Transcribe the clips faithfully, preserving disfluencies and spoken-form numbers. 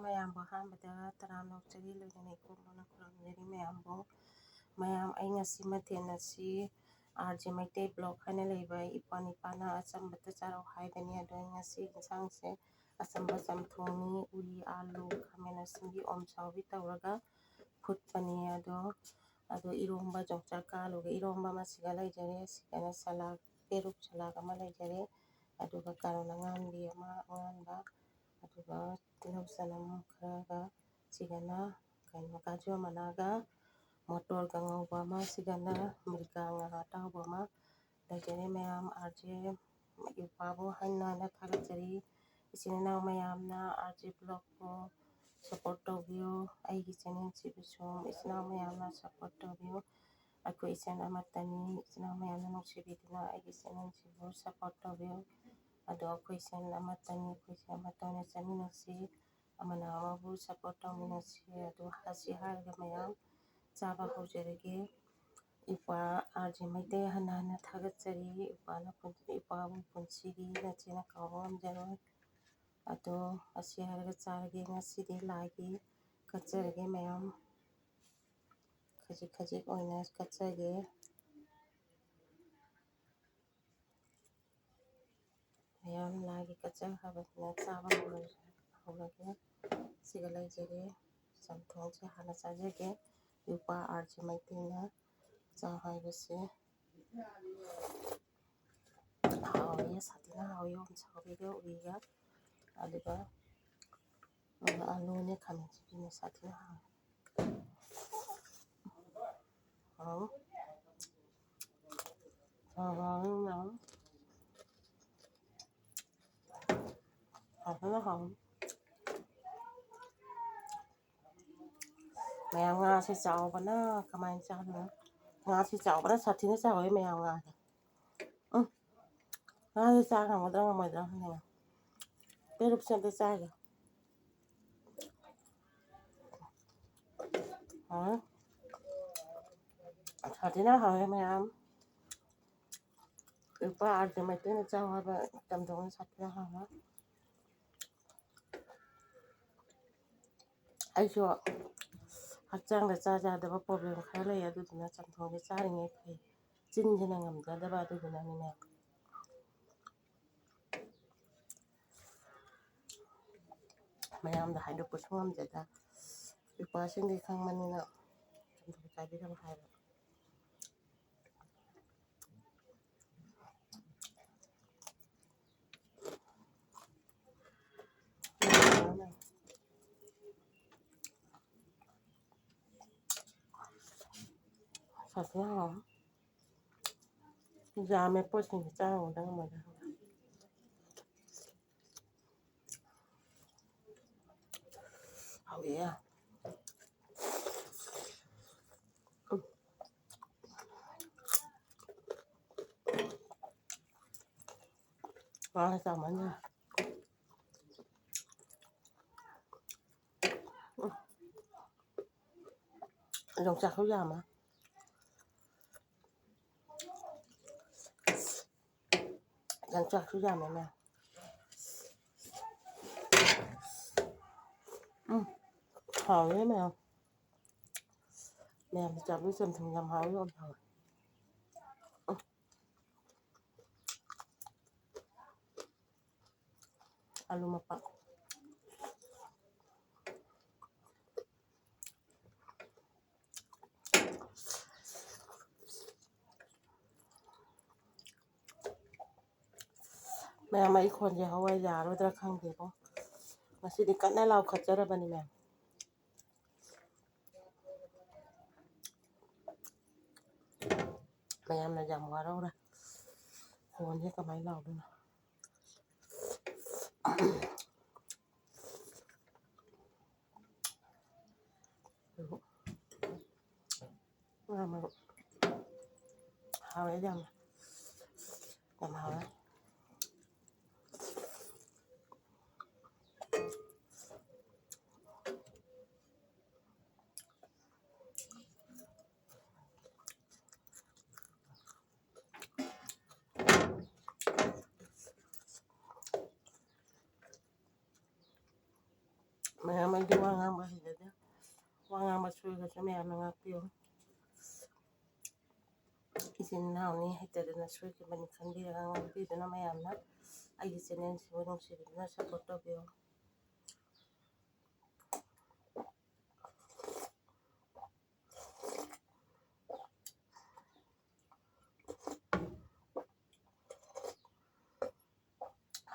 ꯃꯌꯥꯝꯕꯨ ꯑꯍꯥꯟꯕꯗ ꯇꯔꯥꯝꯅ ꯑꯣꯛꯆꯔꯤ, ꯂꯣꯏꯅꯅ ꯏꯀꯨꯝ ꯃꯅ ꯈꯨꯔꯨꯝꯖꯔꯤ ꯃꯌꯥꯝꯕꯨ꯫ ꯃꯌꯥꯝ, ꯑꯩ ꯉꯁꯤ ꯃꯊꯦꯜ ꯑꯁꯤ RJ ꯃꯩꯇꯩ Vlog ꯍꯥꯏꯅ ꯂꯩꯕ ꯏꯄ꯭ꯋꯥ ꯅꯤꯄꯥꯅ ꯑꯆꯝꯕꯇ ꯆꯥꯔꯛꯎ ꯍꯥꯏꯕꯅꯤ꯫ ꯑꯗꯣ ꯑꯩ ꯉꯁꯤ ꯌꯦꯟꯁꯥꯡꯁꯦ ꯑꯆꯝꯕ ꯆꯝꯊꯣꯡꯅꯤ, ꯎꯔꯤ, ꯑꯥꯂꯨ, ꯈꯥꯃꯦꯟ ꯑꯁꯤꯟꯕꯤ, ꯑꯣꯝ ꯁꯥꯎꯕꯤ ꯇꯧꯔꯒ ꯐꯨꯠꯄꯅꯤ꯫ ꯑꯗꯣ, ꯑꯗꯣ ꯏꯔꯣꯝꯕ, ꯌꯣꯡꯆꯥꯛ ꯀꯥꯂꯨꯒ ꯏꯔꯣꯝꯕ ꯑꯃ ꯁꯤꯒ ꯂꯩꯖꯔꯦ꯫ ꯁꯤꯒꯅ ꯁꯂꯥꯗ, ꯄꯦꯔꯨꯛ ꯁꯂꯥꯗ ꯑꯃ ꯂꯩꯖꯔꯦ꯫ ꯑꯗꯨꯒ ꯀꯥꯔꯣꯠ ꯑꯉꯥꯟꯕꯤ ꯑꯃ, ꯑꯉꯥꯟꯕ, ꯑꯗꯨꯒ ꯇꯤꯜꯍꯧ ꯆꯅꯝ ꯈꯔꯒ, ꯁꯤꯒꯅ ꯀꯩꯅꯣ, ꯒꯥꯖꯔ ꯃꯅꯥꯒ ꯃꯣꯇꯣꯔꯒ ꯉꯧꯕ ꯑꯃ, ꯁꯤꯒꯅ ꯃꯤꯔꯒ ꯉꯥ ꯑꯇꯥꯎꯕ ꯑꯃ ꯂꯩꯖꯔꯦ꯫ ꯃꯌꯥꯝ, RJ ꯏꯄ꯭ꯋꯥꯕꯨ ꯍꯟꯅ ꯍꯟꯅ ꯊꯥꯒꯠꯆꯔꯤ꯫ ꯏꯆꯤꯟ ꯏꯅꯥꯎ ꯃꯌꯥꯝꯅ RJ Vlogꯄꯨ support ꯇꯧꯕꯤꯌꯨ꯫ ꯑꯩꯒꯤ channelꯁꯤꯕꯨꯁꯨ ꯏꯆꯤꯟ ꯏꯅꯥꯎ ꯃꯌꯥꯝꯅ support ꯇꯧꯕꯤꯌꯨ꯫ ꯑꯩꯈꯣꯏ ꯏꯆꯟ ꯑꯃꯠꯇꯅꯤ꯫ ꯏꯆꯤꯟ ꯏꯅꯥꯎ ꯃꯌꯥꯝꯅ ꯅꯨꯡꯁꯤꯕꯤꯗꯨꯅ ꯑꯩꯒꯤ channelꯁꯤꯕꯨ support ꯇꯧꯕꯤꯌꯨ꯫ ꯑꯗꯣ ꯑꯩꯈꯣꯏ ꯏꯆꯟ ꯑꯃꯠꯇꯅꯤ, ꯑꯩꯈꯣꯏꯁꯦ ꯑꯃꯠꯇ ꯑꯣꯏꯅ ꯆꯠꯃꯤꯟꯅꯁꯤ꯫ ꯑꯃꯅ ꯑꯃꯕꯨ support ꯇꯧꯃꯤꯟꯅꯁꯤ꯫ ꯑꯗꯨ ꯑꯁꯤ ꯍꯥꯏꯔꯒ ꯃꯌꯥꯝ ꯆꯥꯕ ꯍꯧꯖꯔꯒꯦ꯫ ꯏꯄ꯭ꯋꯥ RJ ꯃꯩꯇꯩ ꯍꯟꯅ ꯍꯟꯅ ꯊꯥꯒꯠꯆꯔꯤ꯫ ꯏꯄ꯭ꯋꯥꯅ ꯄꯨꯟ-, ꯏꯄ꯭ꯋꯥꯕꯨ ꯄꯨꯟꯁꯤꯒꯤ ꯅꯆꯦꯅ ꯀꯥꯎꯕ ꯉꯝꯖꯔꯣꯏ꯫ ꯑꯗꯣ ꯑꯁꯤ ꯍꯥꯏꯔꯒ ꯆꯥꯔꯒꯦ꯫ ꯉꯁꯤꯗꯤ ꯂꯥꯏꯒꯤ ꯀꯠꯆꯔꯒꯦ ꯃꯌꯥꯝ꯫ ꯈꯖꯤꯛ ꯈꯖꯤꯛ ꯑꯣꯏꯅ ꯀꯠꯆꯒꯦ꯫ ꯃꯌꯥꯝ ꯂꯥꯏꯒꯤ ꯀꯠꯆꯈ꯭ꯔꯕꯅꯤꯅ ꯆꯥꯕ ꯍꯧꯔ-, ꯍꯧꯔꯒꯦ꯫ ꯁꯤꯒ ꯂꯩꯖꯔꯦ꯫ ꯆꯝꯊꯣꯡꯁꯦ ꯍꯥꯟꯅ ꯆꯥꯖꯒꯦ꯫ ꯏꯄ꯭ꯋꯥ RJ ꯃꯩꯇꯩꯅ ꯆꯥꯎ ꯍꯥꯏꯕꯁꯦ꯫ ꯍꯥꯎꯋꯦ, ꯁꯥꯊꯤꯅ ꯍꯥꯎꯋꯦ, ꯑꯣꯝ ꯁꯥꯎꯕꯤꯒ ꯎꯔꯤꯒ꯫ ꯑꯗꯨꯒ ꯑꯥꯂꯨꯅꯦ, ꯈꯥꯃꯦꯟ ꯑꯁꯤꯟꯕꯤꯅꯦ, ꯁꯥꯊꯤꯅ ꯍꯥꯎꯋꯦ꯫ ꯍꯥꯎ꯫ ꯍꯥꯎ, ꯍꯥꯎ, ꯍꯥꯎ꯫ ꯐꯖꯅ ꯍꯥꯎ꯫ ꯃꯌꯥꯝ, ꯉꯥꯁꯦ ꯆꯥꯎꯕꯅ ꯀꯃꯥꯏꯅ ꯆꯥꯗꯣꯏꯅꯣ? ꯉꯥꯁꯦ ꯆꯥꯎꯕꯅ ꯁꯥꯊꯤꯅ ꯆꯥꯎꯋꯦ ꯃꯌꯥꯝ, ꯉꯥꯁꯦ꯫ ꯎꯝ꯫ ꯉꯥꯁꯦ ꯆꯥ ꯉꯝꯒꯗ꯭ꯔꯥ ꯉꯝꯃꯣꯏꯗ꯭ꯔꯥ ꯈꯪꯗꯦ꯫ ꯄꯦꯔꯨꯛꯁꯦ ꯑꯝꯇ ꯆꯥꯒꯦ꯫ ꯎꯝ꯫ ꯁꯥꯊꯤꯅ ꯍꯥꯎꯋꯦ ꯃꯌꯥꯝ꯫ ꯏꯄ꯭ꯋꯥ RJ ꯃꯩꯇꯩꯅ ꯆꯥꯎ ꯍꯥꯏꯕ ꯆꯝꯊꯣꯡ ꯁꯥꯊꯤꯅ ꯍꯥꯎꯋꯦ꯫ ꯑꯩꯁꯨ ꯍꯛꯆꯥꯡꯗ ꯆꯥ ꯆꯥꯗꯕ problem ꯈꯔ ꯂꯩ, ꯑꯗꯨꯗꯨꯅ ꯆꯝꯊꯣꯡꯁꯦ ꯆꯥꯔꯤꯉꯩ ꯐꯩ꯫ ꯆꯤꯟꯁꯤꯅ ꯉꯝꯖꯗꯕ, ꯑꯗꯨꯗꯨꯅꯅꯤꯅꯦ꯫ ꯃꯌꯥꯝꯗ ꯍꯥꯏꯗꯣꯛꯄꯁꯨ ꯉꯝꯖꯗ, ꯏꯄꯥꯁꯤꯡꯗꯤ ꯈꯪꯕꯅꯤꯅ ꯆꯝꯊꯣꯡ ꯆꯥꯕꯤꯔꯝꯃꯣ ꯍꯥꯏꯕ꯫ ꯁꯥꯊꯤꯅ ꯍꯥꯎꯋꯦ꯫ ꯌꯥꯝꯃꯦ ꯄꯣꯠꯁꯤꯡꯁꯦ, ꯆꯥ ꯉꯝꯗ ꯉꯝꯃꯣꯏꯗ꯫ ꯍꯥꯎꯋꯦ꯫ ꯎꯝ꯫ ꯉꯥ ꯆꯥꯃꯟꯗꯅ꯫ ꯎꯝ꯫ ꯌꯣꯡꯆꯥꯛꯁꯨ ꯌꯥꯝꯃꯦ꯫ ꯌꯣꯡꯆꯥꯛꯁꯨ ꯌꯥꯝꯃꯦ ꯃꯌꯥꯝ꯫ ꯎꯝ꯫ ꯍꯥꯎꯋꯦ ꯃꯌꯥꯝ꯫ ꯃꯌꯥꯝ ꯆꯥꯕꯤꯌꯨ, ꯆꯝꯊꯣꯡ ꯌꯥꯝ ꯍꯥꯎꯋꯤ, ꯌꯥꯝ ꯍꯥꯎꯋꯤ꯫ ꯎꯝ꯫ ꯑꯂꯨ ꯃꯄꯥꯛ꯫ ꯃꯌꯥꯝ, ꯑꯩ ꯈꯣꯟꯁꯦ ꯍꯧꯕ ꯌꯥꯔꯣꯏꯗ꯭ꯔꯥ ꯈꯪꯗꯦꯀꯣ꯫ ꯉꯁꯤꯗꯤ ꯀꯟꯅ ꯂꯥꯎꯈꯠꯆꯔꯕꯅꯤ ꯃꯌꯥꯝ꯫ ꯃꯌꯥꯝꯅ ꯌꯥꯝ ꯋꯥꯔꯧꯔꯦ꯫ ꯈꯣꯟꯁꯦ ꯀꯃꯥꯏꯅ ꯂꯥꯎꯗꯣꯏꯅꯣ? ꯉꯥ ꯃꯔꯨꯝ꯫ ꯍꯥꯎꯋꯦ ꯌꯥꯝꯅ꯫ ꯌꯥꯝ ꯍꯥꯎꯋꯦ꯫ ꯃꯌꯥꯝ, ꯑꯩꯗꯤ ꯋꯥ ꯉꯥꯡꯕ ꯍꯩꯖꯗꯦ꯫ ꯋꯥ ꯉꯥꯡꯕ ꯁꯣꯏꯈ꯭ꯔꯁꯨ ꯃꯌꯥꯝꯅ ꯉꯥꯛꯄꯤꯌꯨ꯫ ꯏꯆꯤꯟ ꯏꯅꯥꯎꯅꯤ ꯍꯩꯇꯗꯅ ꯁꯣꯏꯈꯤꯕꯅꯤ ꯈꯟꯕꯤꯔꯒ ꯉꯥꯡꯕꯤꯗꯨꯅ ꯃꯌꯥꯝꯅ ꯑꯩꯒꯤ ꯆꯦꯅꯦꯜꯁꯤꯕꯨ ꯅꯨꯡꯁꯤꯕꯤꯗꯨꯅ ꯁꯞꯄꯣꯔꯠ ꯇꯧꯕꯤꯌꯨ꯫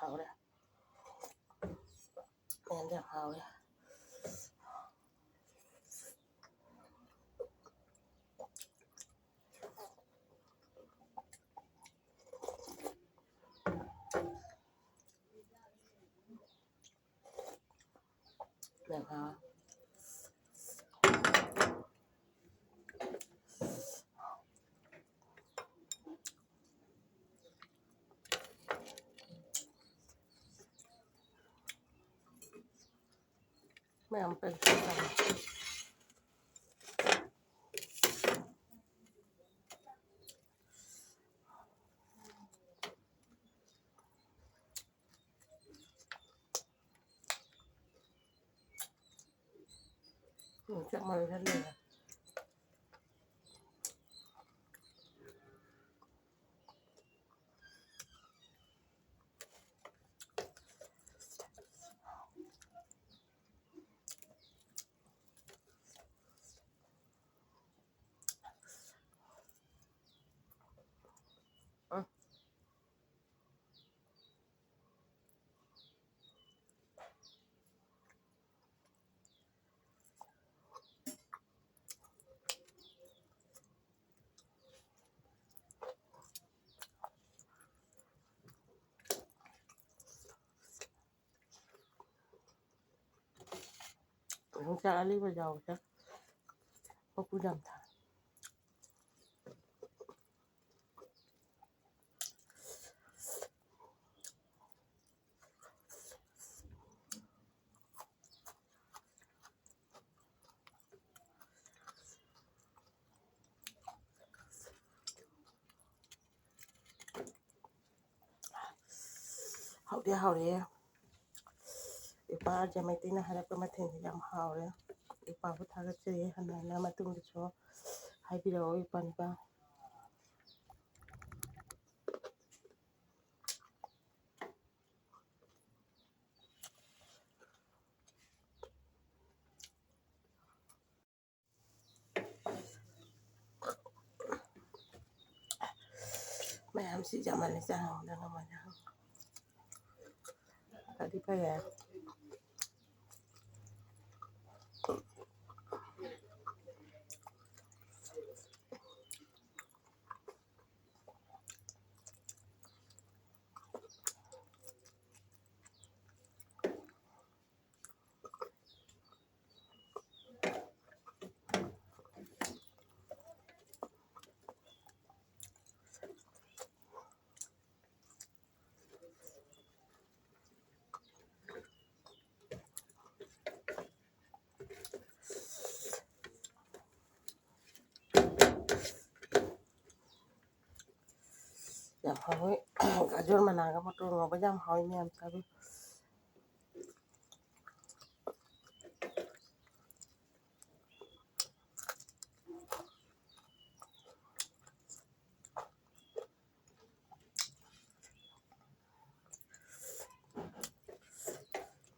ꯍꯥꯎꯔꯦ꯫ ꯃꯌꯥꯝꯁꯦ ꯌꯥꯝ ꯍꯥꯎꯔꯦ꯫ ꯌꯥꯝ ꯍꯥꯎꯔꯦ꯫ ꯃꯌꯥꯝ ꯄꯦꯟꯁꯤꯜ ꯇꯧꯔꯦ꯫ ꯎꯝ, ꯆꯞ ꯃꯥꯟꯅꯅ ꯂꯩꯔꯦ꯫ ꯌꯣꯡꯆꯥꯛ ꯑꯂꯤꯕ ꯌꯥꯎꯕꯁꯦ ꯃꯀꯨ ꯌꯥꯝ ꯊꯥꯏ꯫ ꯍꯥꯎꯗꯤ ꯍꯥꯎꯔꯦ꯫ ꯏꯄꯥ ꯑꯥꯔꯖꯦ ꯃꯩꯇꯩꯅ ꯍꯥꯏꯔꯛꯄ ꯃꯊꯦꯜꯁꯦ ꯌꯥꯝ ꯍꯥꯎꯔꯦ꯫ ꯏꯄꯥꯕꯨ ꯊꯥꯒꯠꯆꯔꯤ꯫ ꯍꯟꯅ ꯍꯟꯅ ꯃꯇꯨꯡꯗꯁꯨ ꯍꯥꯏꯕꯤꯔꯛꯑꯣ ꯏꯄꯥ ꯅꯨꯄꯥ꯫ ꯃꯌꯥꯝꯁꯤ ꯌꯥꯝꯃꯜꯂꯦ, ꯆꯥꯡꯗ ꯉꯝꯃꯣꯏꯗ꯫ ꯐꯗꯤ ꯐꯩꯌꯦ꯫ ꯌꯥꯝ ꯍꯥꯎꯋꯤ꯫ ꯒꯥꯖꯔ ꯃꯅꯥꯒ ꯃꯇꯣꯟ ꯉꯧꯕ ꯌꯥꯝ ꯍꯥꯎꯋꯤ, ꯃꯌꯥꯝ ꯆꯥꯕꯤꯌꯨ꯫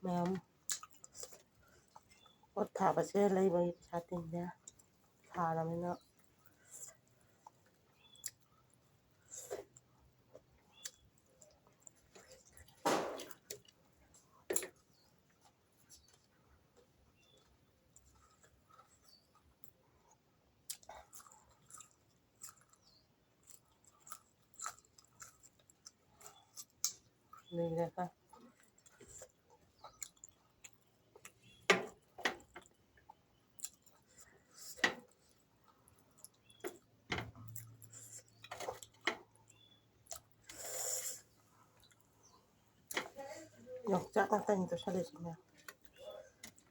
ꯃꯌꯥꯝ ꯄꯣꯠ ꯊꯥꯕꯁꯦ ꯂꯩꯕꯒꯤ ꯄꯩꯁꯥ ꯇꯤꯡꯗꯦ, ꯊꯥꯔꯕꯅꯤꯅ꯫ ꯂꯩꯔꯒ ꯌꯣꯡꯆꯥꯛ ꯉꯥꯛꯇꯅꯤ ꯇꯣꯠꯁꯜꯂꯤꯁꯤꯅꯦ꯫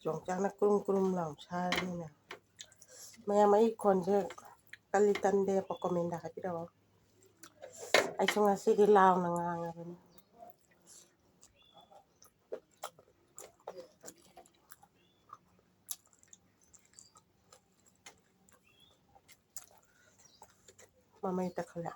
ꯌꯣꯡꯆꯥꯛꯅ ꯀ꯭ꯔꯨꯝ ꯀ꯭ꯔꯨꯝ ꯂꯥꯎ ꯁꯥꯔꯤꯅꯦ꯫ ꯃꯌꯥꯝ ꯑꯩ ꯈꯣꯟꯁꯦ ꯀꯜꯂꯤ ꯀꯟꯗꯦ ꯀꯣꯃꯦꯟꯗ ꯍꯥꯏꯕꯤꯔꯛꯑꯣ꯫ ꯑꯩꯁꯨ ꯉꯁꯤꯗꯤ ꯂꯥꯎꯅ ꯉꯥꯡꯉꯕꯅꯤ꯫ ꯃꯃꯩ ꯇꯛꯈꯠꯂꯦ꯫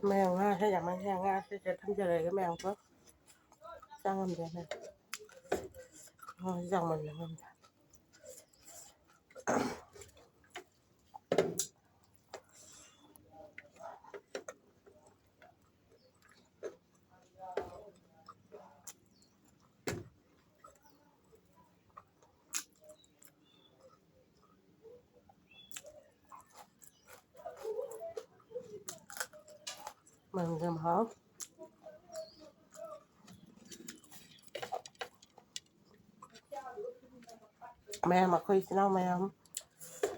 ꯃꯌꯥꯝ ꯉꯥꯁꯦ ꯌꯥꯝꯃꯟꯈ꯭ꯔꯦ꯫ ꯉꯥꯁꯦ ꯁꯤꯗ ꯊꯝꯖꯔꯒꯦ ꯃꯌꯥꯝꯀꯣ꯫ ꯆꯥ ꯉꯝꯗꯦ ꯃꯌꯥꯝ꯫ ꯉꯥꯁꯦ ꯆꯥꯎꯃꯟꯗꯅ ꯉꯝꯗꯦ꯫ ꯃꯅꯝꯁꯦ ꯌꯥꯝ ꯍꯥꯎ꯫ ꯃꯌꯥꯝ, ꯑꯩꯈꯣꯏ ꯏꯆꯤꯟ ꯏꯅꯥꯎ ꯃꯌꯥꯝ,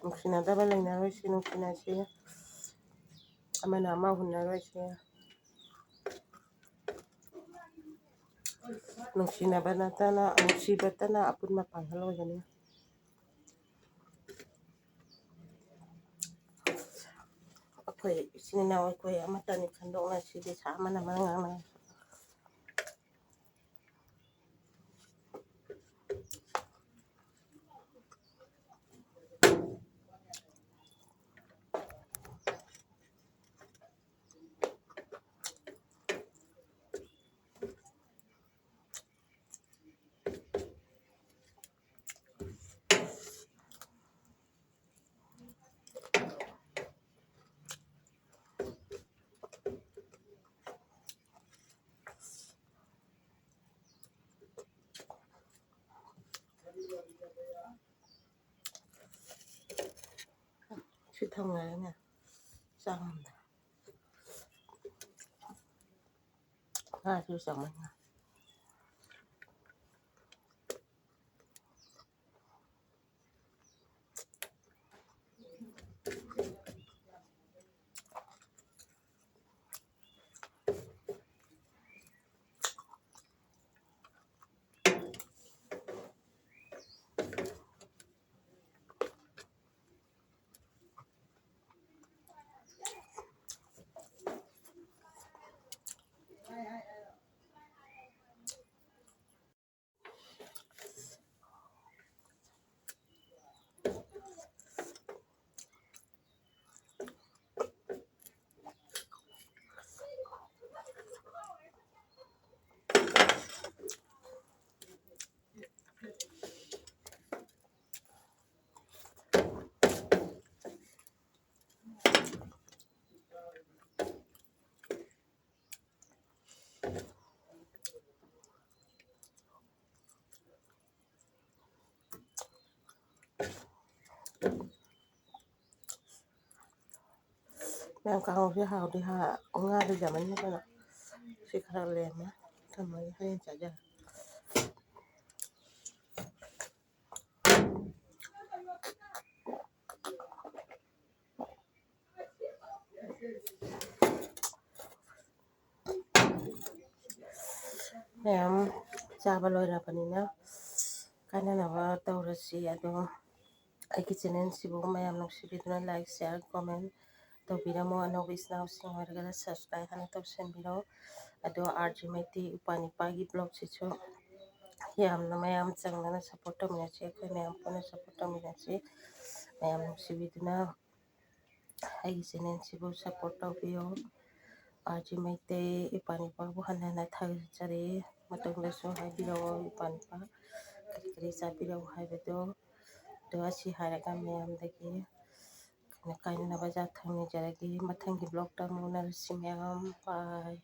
ꯅꯨꯡꯁꯤꯅꯗꯕ ꯂꯩꯅꯔꯣꯏꯁꯤ, ꯅꯨꯡꯁꯤꯅꯁꯤ, ꯑꯃꯅ ꯑꯃ ꯍꯨꯟꯅꯔꯣꯏꯁꯤ꯫ ꯅꯨꯡꯁꯤꯅꯕ ꯅꯠꯇꯅ, ꯅꯨꯡꯁꯤꯕꯇꯅ ꯑꯄꯨꯟꯕ ꯄꯥꯡꯒꯜ ꯑꯣꯏꯒꯅꯤ꯫ ꯑꯩꯈꯣꯏ ꯏꯆꯤꯟ ꯏꯅꯥꯎ ꯑꯩꯈꯣꯏ ꯑꯃꯠꯇꯅꯤ ꯈꯟꯗꯣꯛꯅꯁꯤꯗꯤ ꯁꯥ ꯑꯃꯅ ꯑꯃꯅ ꯉꯥꯡꯅ꯫ ꯊꯝꯈ꯭ꯔꯦꯅꯦ꯫ ꯆꯥꯛ ꯉꯝꯗ꯭ꯔꯦ꯫ ꯉꯥꯁꯨ ꯆꯥꯎꯃꯟꯈ꯭ꯔꯦ꯫ ꯃꯌꯥꯝ, ꯀꯥꯡꯍꯧꯁꯦ ꯍꯥꯎꯗꯤ ꯍꯥ-, ꯉꯥꯗꯣ ꯌꯥꯝꯃꯟꯗꯅ ꯁꯤ ꯈꯔ ꯂꯦꯝꯃꯦ, ꯊꯝꯃꯒꯦ, ꯍꯣꯔꯦꯟ ꯆꯥꯖꯔꯦ꯫ ꯃꯌꯥꯝ ꯆꯥꯕ ꯂꯣꯏꯔꯕꯅꯤꯅ ꯀꯥꯏꯅꯅꯕ ꯇꯧꯔꯁꯤ꯫ ꯑꯗꯣ ꯑꯩꯒꯤ channelꯁꯤꯕꯨ ꯃꯌꯥꯝ ꯅꯨꯡꯁꯤꯕꯤꯗꯨꯅ like, share, comment ꯇꯧꯕꯤꯔꯝꯃꯣ꯫ ꯑꯅꯧꯕ ꯏꯆꯤꯟ ꯏꯅꯥꯎꯁꯤꯡ ꯑꯣꯏꯔꯒꯅ subscribe ꯍꯥꯟꯅ ꯇꯧꯁꯟꯕꯤꯔꯣ꯫ ꯑꯗꯣ RJ ꯃꯩꯇꯩ ꯏꯄꯥ ꯅꯤꯄꯥꯒꯤ vlogꯁꯤꯁꯨ ꯌꯥꯝꯅ ꯃꯌꯥꯝ ꯆꯪꯗꯅ support ꯇꯧꯃꯤꯟꯅꯁꯤ, ꯑꯩꯈꯣꯏ ꯃꯌꯥꯝ ꯄꯨꯟꯅ support ꯇꯧꯃꯤꯟꯅꯁꯤ꯫ ꯃꯌꯥꯝ ꯅꯨꯡꯁꯤꯕꯤꯗꯨꯅ ꯑꯩꯒꯤ channelꯁꯤꯕꯨ support ꯇꯧꯕꯤꯌꯨ꯫ RJ ꯃꯩꯇꯩ ꯏꯄꯥ ꯅꯤꯄꯥꯕꯨ ꯍꯟꯅ ꯍꯟꯅ ꯊꯥꯒꯠꯆꯔꯤ꯫ ꯃꯇꯨꯡꯗꯁꯨ ꯍꯥꯏꯕꯤꯔꯛꯑꯣ, ꯏꯄꯥ ꯅꯤꯄꯥ ꯀꯔꯤ ꯀꯔꯤ ꯆꯥꯕꯤꯔꯛꯎ ꯍꯥꯏꯕꯗꯣ꯫ ꯑꯗꯣ ꯑꯁꯤ ꯍꯥꯏꯔꯒ ꯃꯌꯥꯝꯗꯒꯤ ꯀꯥꯏꯅꯅꯕ ꯌꯥꯊꯪ ꯅꯤꯖꯔꯒꯦ꯫ ꯃꯊꯪꯒꯤ vlogꯇ ꯑꯃꯨꯛ ꯎꯅꯔꯁꯤ ꯃꯌꯥꯝ꯫ Bye꯫